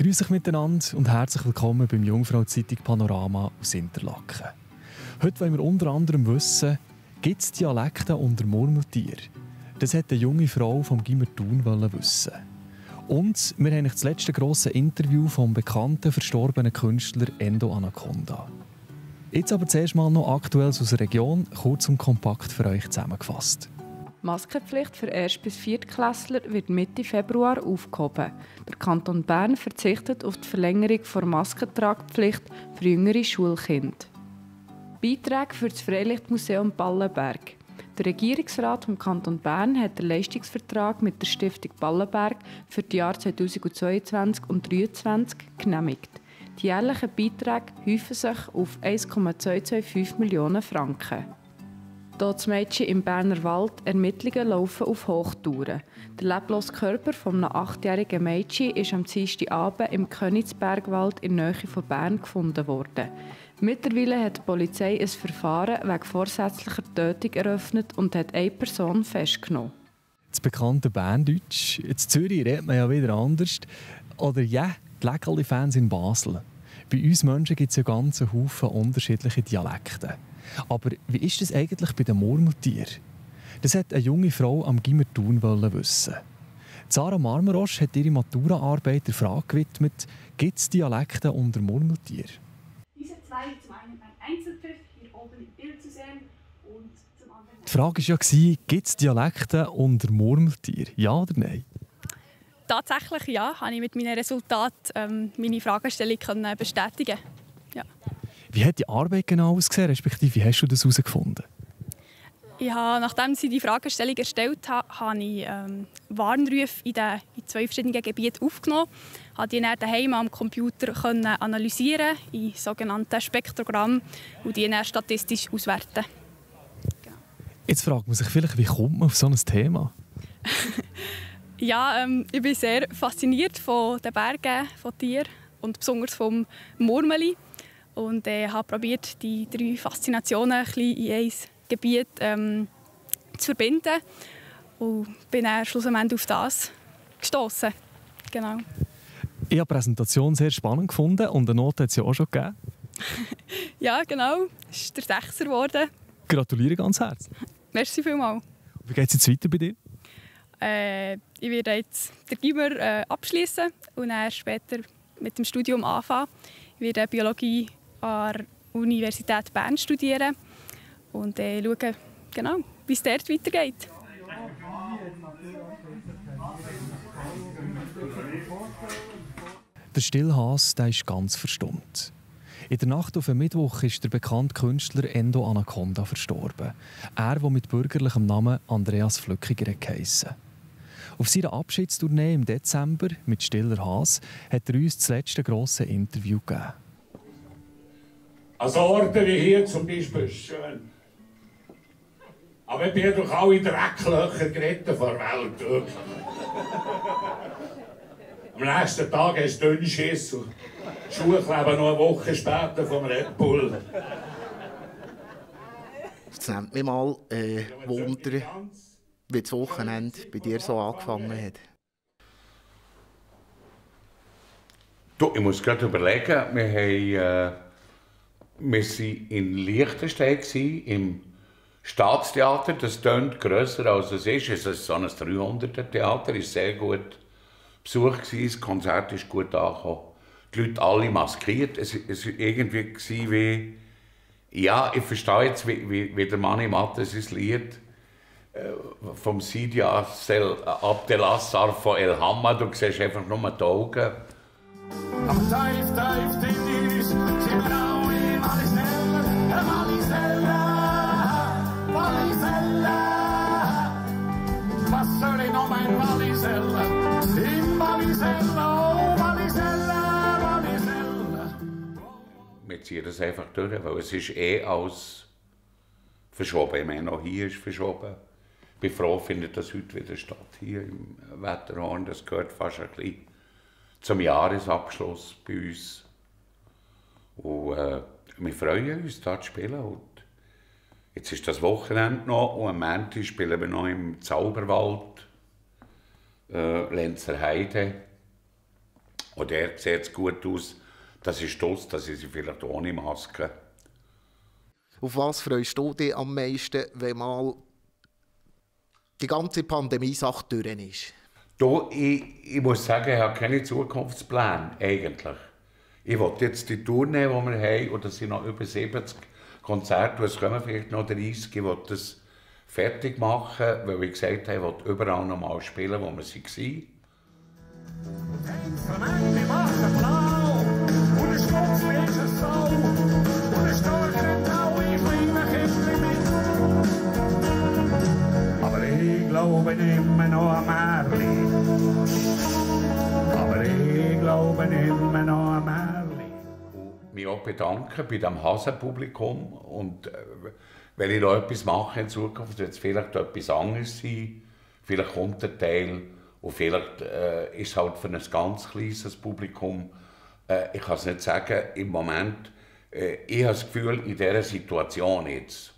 Grüß euch miteinander und herzlich willkommen beim Jungfrau-Zeitung Panorama aus Interlaken. Heute wollen wir unter anderem wissen, gibt es Dialekte unter Murmeltier? Das wollte eine junge Frau vom Gymnasium Thun wissen. Und wir haben das letzte grosse Interview vom bekannten, verstorbenen Künstler Endo Anaconda. Jetzt aber zuerst mal noch Aktuelles aus der Region, kurz und kompakt für euch zusammengefasst. Die Maskenpflicht für 1- bis 4-Klässler wird Mitte Februar aufgehoben. Der Kanton Bern verzichtet auf die Verlängerung der Maskentragpflicht für jüngere Schulkinder. Beiträge für das Freilichtmuseum Ballenberg. Der Regierungsrat des Kanton Bern hat den Leistungsvertrag mit der Stiftung Ballenberg für die Jahre 2022 und 2023 genehmigt. Die jährlichen Beiträge häufen sich auf 1,225 Millionen Franken. Das Mädchen im Berner Wald Ermittlungen laufen auf Hochtouren. Der leblose Körper eines 8-jährigen Mädchens ist am Dienstagabend im Königsbergwald in der Nähe von Bern gefunden worden. Mittlerweile hat die Polizei ein Verfahren wegen vorsätzlicher Tötung eröffnet und hat eine Person festgenommen. Das bekannte Berndeutsch. In Zürich redet man ja wieder anders. Oder ja, die Läckerli-Fans in Basel. Bei uns Menschen gibt es ja ganz einen Haufen unterschiedliche Dialekte. Aber wie ist das eigentlich bei den Murmeltieren? Das hat eine junge Frau am Gymnasium Thun wissen. Sarah Marmerosch hat ihre Maturaarbeit der Frage gewidmet, gibt es Dialekte unter Murmeltieren? Diese zwei, zum einen ein Einzelpfiff, hier oben im Bild zu sehen, und zum anderen... Die Frage war ja, gibt es Dialekte unter Murmeltieren? Ja oder nein? Tatsächlich ja, habe ich mit meinen Resultaten meine Fragestellung bestätigen. Ja. Wie hat die Arbeit genau ausgesehen, respektive wie hast du das herausgefunden? Ich habe, nachdem sie die Fragestellung erstellt hat, habe ich Warnrufe in 2 verschiedenen Gebieten aufgenommen, habe die dann daheim am Computer analysieren in sogenannten Spektrogramm und die dann statistisch auswerten. Genau. Jetzt fragt man sich vielleicht, wie kommt man auf so ein Thema? Ja, ich bin sehr fasziniert von den Bergen, von Tieren und besonders vom Murmeli. Und habe probiert, die 3 Faszinationen ein bisschen in ein Gebiet zu verbinden. Und bin dann schlussendlich auf das gestossen. Genau. Ich habe die Präsentation sehr spannend gefunden und eine Note hat es ja auch schon gegeben. Ja, genau. Es ist der 6er geworden. Gratuliere ganz herzlich. Merci vielmals. Wie geht es jetzt weiter bei dir? Ich werde jetzt den Gymnasium abschließen und dann später mit dem Studium anfangen. Ich werde Biologie an der Universität Bern studieren und schauen, genau, wie es dort weitergeht. Der Stillhase ist ganz verstummt. In der Nacht auf den Mittwoch ist der bekannte Künstler Endo Anaconda verstorben. Er, der mit bürgerlichem Namen Andreas Flückiger geheissen. Auf seiner Abschiedstournee im Dezember mit Stiller Hase hat er uns das letzte grosse Interview gegeben. Also Orte wie hier zum Beispiel ist schön. Aber ich bin durch alle Drecklöcher gerettet vor der Welt. Am nächsten Tag hast du Dünnschiss und die Schuhe kleben noch eine Woche später vom Red Bull. Es nimmt mich mal Wunder, wie das Wochenende bei dir so angefangen hat. Du, ich muss gerade überlegen, wir waren in Liechtenstein im Staatstheater. Das tönt grösser als es ist. Es ist so ein 300er-Theater, es war sehr gut besucht, das Konzert ist gut angekommen. Die Leute alle maskiert. Es war irgendwie wie... Ja, ich verstehe jetzt, wie der Mani Matte sein Lied vom Sidi Abdelassar von El Hamma. Du siehst einfach nur die Augen. Am tief tief sind wir alle Wallisella. Was soll ich noch mein Wallisella? Im Wallisella, oh Wallisella. Wir ziehen das einfach durch, weil es ist als verschoben. Ich meine, auch hier ist verschoben. Ich bin froh, findet das heute wieder statt, hier im Wetterhorn. Das gehört fast ein bisschen zum Jahresabschluss bei uns. Und wir freuen uns, hier zu spielen. Und jetzt ist das Wochenende noch und am Montag spielen wir noch im Zauberwald, Lenzerheide. Und er sieht es gut aus. Das ist stolz, dass ich sie vielleicht ohne Maske. Auf was freust du dich am meisten, wenn mal die ganze Pandemie-Sache durch ist? Ich muss sagen, ich habe keine Zukunftspläne, eigentlich. Ich will jetzt die Tournee, die wir haben, und das sind noch über 70 Konzerte, es kommen vielleicht noch 30, ich will das fertig machen, weil ich gesagt habe, ich will überall noch mal spielen, wo wir waren. Aber ich glaube immer noch an Märli. Aber ich glaube immer noch an Märli. Mich auch bedanken bei dem Hasenpublikum. Und wenn ich noch etwas mache in Zukunft, wird es vielleicht etwas anderes sein. Vielleicht kommt der Teil und vielleicht ist es halt für ein ganz kleines Publikum. Ich kann es nicht sagen, im Moment. Ich habe das Gefühl, in dieser Situation jetzt,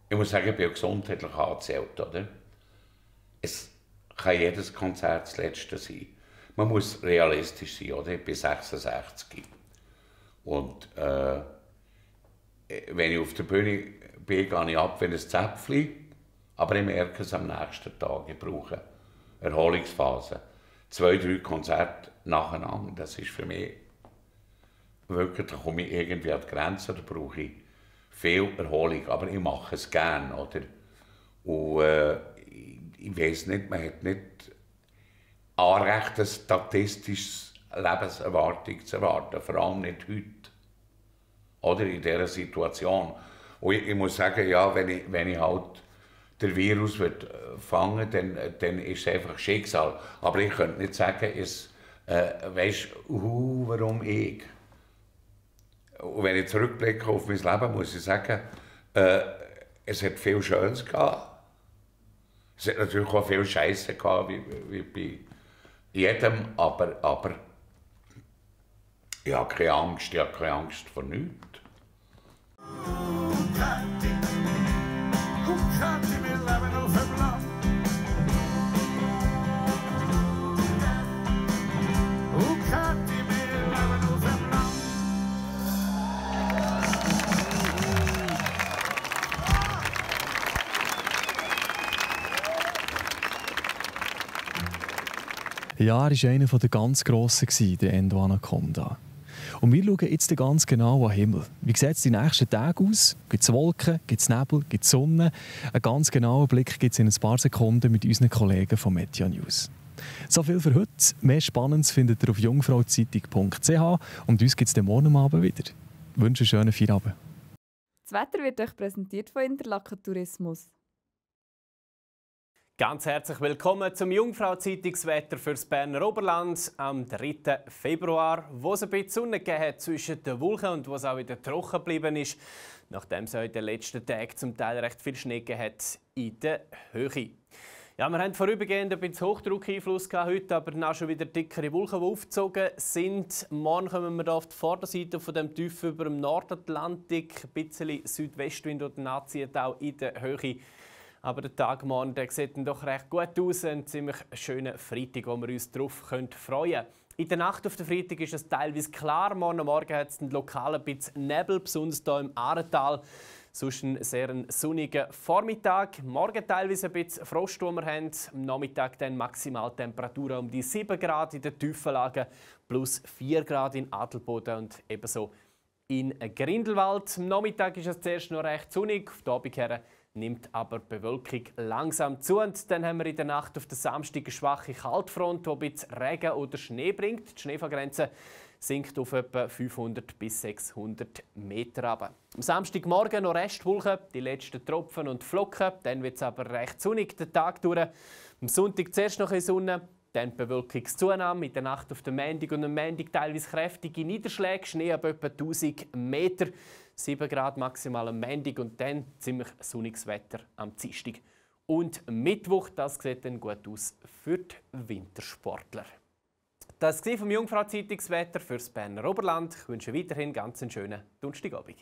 ich muss sagen, ich bin gesundheitlich angezählt, oder? Es kann jedes Konzert das letzte sein. Man muss realistisch sein, oder? Ich bin 66. Und wenn ich auf der Bühne bin, gehe ich ab wie ein Zäpfchen. Aber ich merke es am nächsten Tag. Ich brauche Erholungsphase. 2, 3 Konzerte nacheinander, das ist für mich wirklich, da komme ich irgendwie an die Grenze, da brauche ich viel Erholung, aber ich mache es gerne, oder? Und ich weiss nicht, man hat nicht Anrecht, ein statistisches Lebenserwartung zu erwarten, vor allem nicht heute, oder? In dieser Situation. Und ich muss sagen, ja, wenn ich halt den Virus fangen würde, dann ist es einfach Schicksal. Aber ich könnte nicht sagen, weisst du, warum ich? Und wenn ich zurückblicke auf mein Leben, muss ich sagen, es hat viel Schönes gehabt. Es hat natürlich auch viel Scheiße gehabt, wie bei jedem, aber ich habe keine Angst vor nichts. Ja, er war einer der ganz Grossen, der Endo Anaconda. Und wir schauen jetzt ganz genau an den Himmel. Wie sieht es die nächsten Tage aus? Gibt es Wolken, gibt es Nebel, gibt es Sonne? Einen ganz genauen Blick gibt es in ein paar Sekunden mit unseren Kollegen von Media News. So viel für heute. Mehr Spannendes findet ihr auf jungfrauzeitung.ch und uns gibt es morgen Abend wieder. Ich wünsche einen schönen Feierabend. Das Wetter wird euch präsentiert von Interlaken Tourismus. Ganz herzlich willkommen zum Jungfrau-Zeitungswetter für das Berner Oberland am 3. Februar, wo es ein bisschen Sonne gegeben hat zwischen den Wolken und wo es auch wieder trocken geblieben ist, nachdem es in den letzten Tagen zum Teil recht viel Schnee gegeben hat in der Höhe. Ja, wir haben vorübergehend ein bisschen Hochdruckeinfluss heute, aber dann auch schon wieder dickere Wolken, die aufgezogen sind. Morgen kommen wir hier auf die Vorderseite von dem Tief über dem Nordatlantik, ein bisschen Südwestwind und nachzieht auch in der Höhe. Aber der Tag morgen der sieht dann doch recht gut aus. Ein ziemlich schöner Freitag, wo wir uns darauf freuen können. In der Nacht auf den Freitag ist es teilweise klar. Morgen Morgen hat es lokal ein bisschen Nebel, besonders hier im Aaretal. Sonst ein sehr sonniger Vormittag. Morgen teilweise ein bisschen Frost, den wir haben. Am Nachmittag dann Maximaltemperaturen um die 7 Grad in den Tiefenlagen, plus 4 Grad in Adelboden und ebenso in Grindelwald. Am Nachmittag ist es zuerst noch recht sonnig. Auf die Abend her nimmt aber die Bewölkung langsam zu. Und dann haben wir in der Nacht auf den Samstag eine schwache Kaltfront, die ein bisschen Regen oder Schnee bringt. Die Schneefallgrenze sinkt auf etwa 500 bis 600 Meter runter. Am Samstagmorgen noch Restwolken, die letzten Tropfen und Flocken. Dann wird es aber recht sonnig den Tag durch. Am Sonntag zuerst noch ein Sonne, dann die Bewölkungszunahme. In der Nacht auf den Montag und am Montag teilweise kräftige Niederschläge, Schnee ab etwa 1000 Meter. 7 Grad maximal am Montag und dann ziemlich sonniges Wetter am Dienstag. Und Mittwoch, das sieht dann gut aus für die Wintersportler. Das war vom Jungfrau-Zeitungswetter für das Berner Oberland. Ich wünsche weiterhin ganz einen schönen Donnerstagabend.